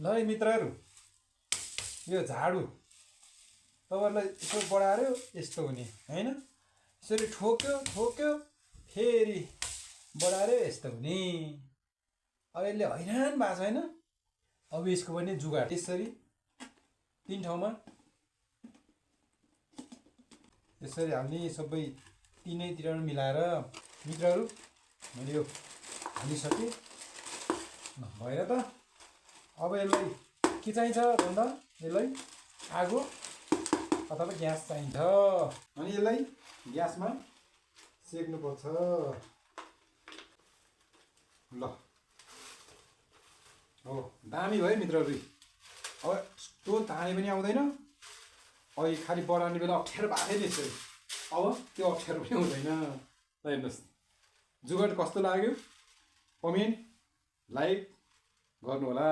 ल है मित्रहरू, यो झाडु तपाईँहरूलाई यसो बढाएर यस्तो हुने होइन, यसरी ठोक्यो ठोक्यो फेरि बढाएर यस्तो हुने। अब यसले हैरान भएको छ होइन। अब यसको पनि जुगाड यसरी 3 ठाउँमा यसरी हाल्ने, सबै तीनैतिर मिलाएर। मित्रहरू मैले यो हालिसकेँ भएर त। अब यसलाई के चाहिन्छ भन्दा यसलाई आगो अथवा ग्यास चाहिन्छ, अनि यसलाई ग्यासमा सेक्नुपर्छ। ल हो दामी भयो मित्रहरू। अब त्यो ताने पनि आउँदैन, अहिले खालि बढाउने बेला अप्ठ्यारो भएको नि यसरी। अब त्यो अप्ठ्यारो पनि हुँदैन। ल हेर्नुहोस् जुगाड कस्तो लाग्यो, कमेन्ट लाइक गर्नुहोला।